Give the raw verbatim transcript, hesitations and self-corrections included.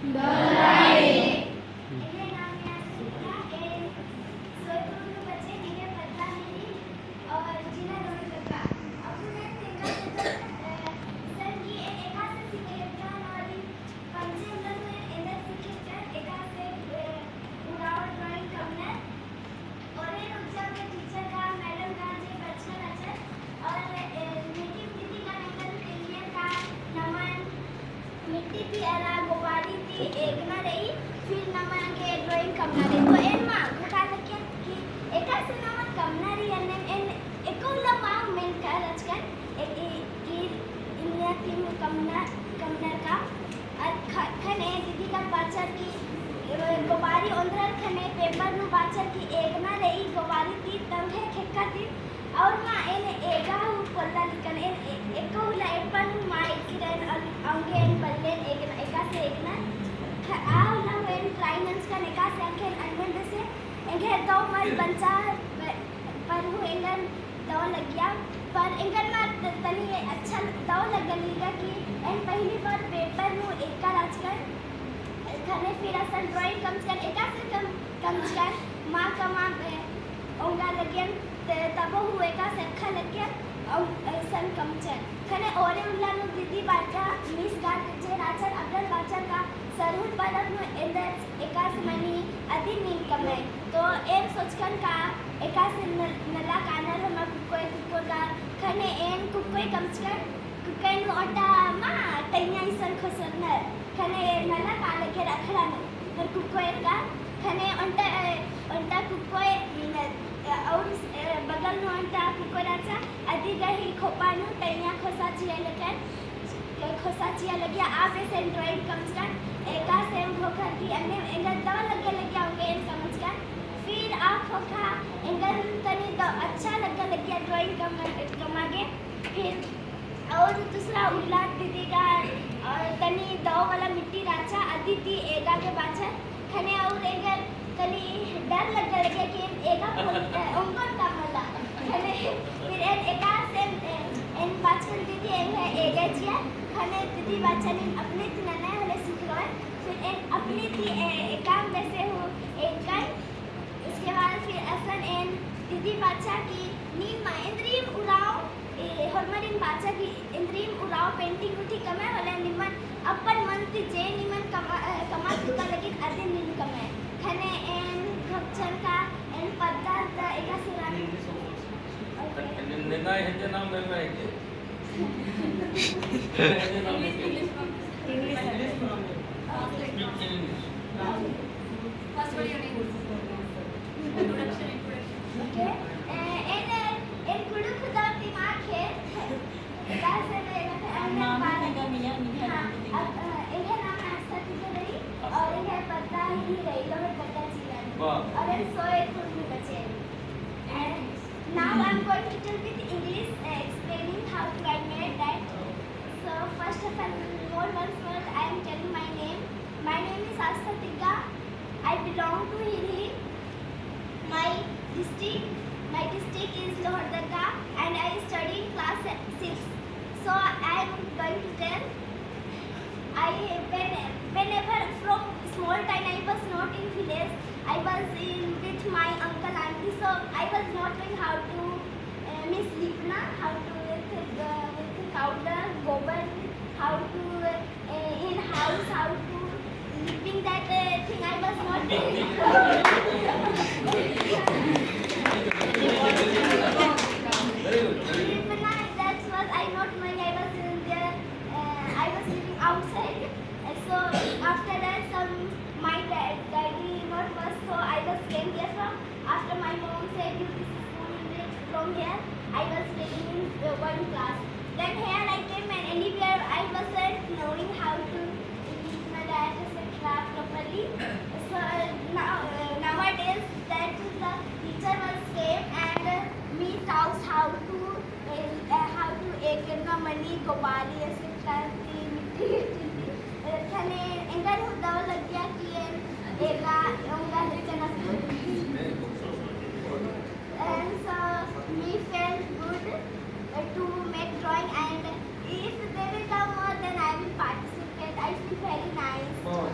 एंग्है नाम आसना तिग्गा, एन सोयतुर नू बचे, एंग्है पद्दा नीन और जिला दौलत का। अक्कुन एन तेंगा तेंगा, अ, संगी एन एकासे सीखेरकन और पंचे उल्ला नू एन एन्देर सीखेरकन, एकासे, अ, उराँव drawing कमनर। और एन उज्जा के teacher का, madam का जे बचका रहचर, और, ए, नितिन दीदी का नंगन पेलियर का नमन मिट्टी ती अरा गोबारी ती एकना रई, फिर नमन के drawing कमना रई। तो एन मा घोटा लगिया कि एकासे नमन कमना रई, एन्ने एन एको उल्ला मा मेनका रहचकन, ए, ए, ई, इन्ना ती हूँ कमना, कमनर का। अर ख-, खने दीदी का बाचर की, अ, गोबारी ओन्द्रर खने paper नू बाचर की एकना रई गोबारी ती तंग्है खेक्खा ती। और मा एन एगा हूँ पोल्ला लिक्कन, एन ए-, एको उल्ला एड़पा नू मा एकिरन, अन-, औंगे एन बल्लेन एकना, एकासे एकना। ख-, आ उल्ला हूँ एन try नंजकन एकासे अख़ेन अन्नेम बेसे एंग्है दौ मल बंचा, प-, पर हूँ एंगन दौ लगिया, पर एंगन मा त-, तनी अच्छा दौ लग्गा लिक्का कि एन पहली बार paper नू एका रहचकन, खने फिर असन drawing कमचकन, एकासे कम-, कमचकन, मा कमा, ए, ओंगा लगियन, त-, तबो हूँ एकासे अख़ा लगियन, औ-, असन कमचकन। खने ओरे उल्ला नू दीदी बाचा, मिस गार्ड जे रहचर, अबड़न बाचर का सरहुल परब नू एन्देर एकासे मनी अदिन नीन कमय। तो एन सोचकन का एकासे न-, नला कानर हमा कुक्कोय कुक्कोय का, खने एन कुक्कोय कमचकन, कुक्कोय नू ओन्टा मा टैया इसन खोसरनर, खने नला काला घेर अखड़ा नू, हर कुक्कोय का, खने ओन्टा, ओन्टा कुक्कोय, न-, और, अ, बगल नू ओन्टा कुक्कोय रहचा, अदी गही खोपा नू टैया खोसा चिआ लगियन, खोसा चिआ लगिया, आ बेसे एन drawing कमचकन, एकासे एम ख़ोख़र की अन्ने एंगन दौ लग्गा लगिया, औंगे एन कमचकन। फिर आ ख़ोख़ा एंगन तनी दौ अच्छा लग्गा लगिया drawing कम-, कमा गे। फिर और दूसरा उल्ला दीदी का, अ, तनी दौ वाला मिट्टी रहचा, अदी ती एगा गे बाचर। खने और एंगन तनी डर लग्गा लगिया कि एन एगा पोल-, अ, ओंगोन का मला। खने फिर एन एकासे, अ, एन बाचकन दीदी एंग्है एगा चिआ, खने दीदी बाचा नीन अपने ती नना होले सिखरोय। फिर एन अपने ती, अ, एकाम बेसे हूँ एकन। उसके बाद फिर असन एन दीदी बाचा कि नीन मा एन्देरिम उराँव, ए, होरमारिन बाचा कि एन्देरिम उराँव painting गुट्ठी कमय होले निमन अपन मन ती जे निमन कमा, अ, कमा तुका लगिन अदिन नीन कमय। खने एन घोखचन का एन पद्दा ता एकासे रअन। Okay। ने-, नेना हेद्दे नाम गंगा हेद्दे। English, English, English। Speak in English. First one, your name. Introduction, introduction. Okay. अ, एन, एन कुँड़ुख़ दव ती मा ख़ेन। एकासे एन, एन नाम बारे तिग्गा मिया, मिया हाँ, नाम तिग्गा। अब, अ, एंग्है नाम आस्था तिग्गा रई, और एंग्है पद्दा ही रई, लोहरदगा जिला। वाह। और एन सोयतुर नू बचे। And now I'm going to tell with English, uh, explaining how to I made that. So first of all, more once more, I am telling my name. My name is Astha Tigga. I belong to Hilli. My district, my district is Lohardaga, and I study in class six. So I am going to tell. I, when, whenever from small time I was not in village, I was in with my uncle aunty, so I was not knowing how to, uh, means lipna, how to with, uh, with powder, gobar, how to, uh, in house, how to liping that, uh, thing I was not knowing. Lipna, that was I not knowing, I was in there. Uh, I was living outside. Uh, so after that, some my dad, daddy not was, so I was came here from. After my mom said, "You this is school, you read from here." I was reading in, uh, one class. Then here I came and anywhere I wasn't knowing how to read my letters and craft properly. So, uh, now, uh, nowadays that is the teacher was came and, uh, me taught how to, uh, uh, how to एक करना मनी गोबारी ऐसे करती मिट्टी, अ, खने एंगन हूँ दव लगिया कि एन एका ओंगा लेचन अक्कु। And so me felt good, uh, to make drawing, and if they will come more, then I will participate. I feel very nice. Oh.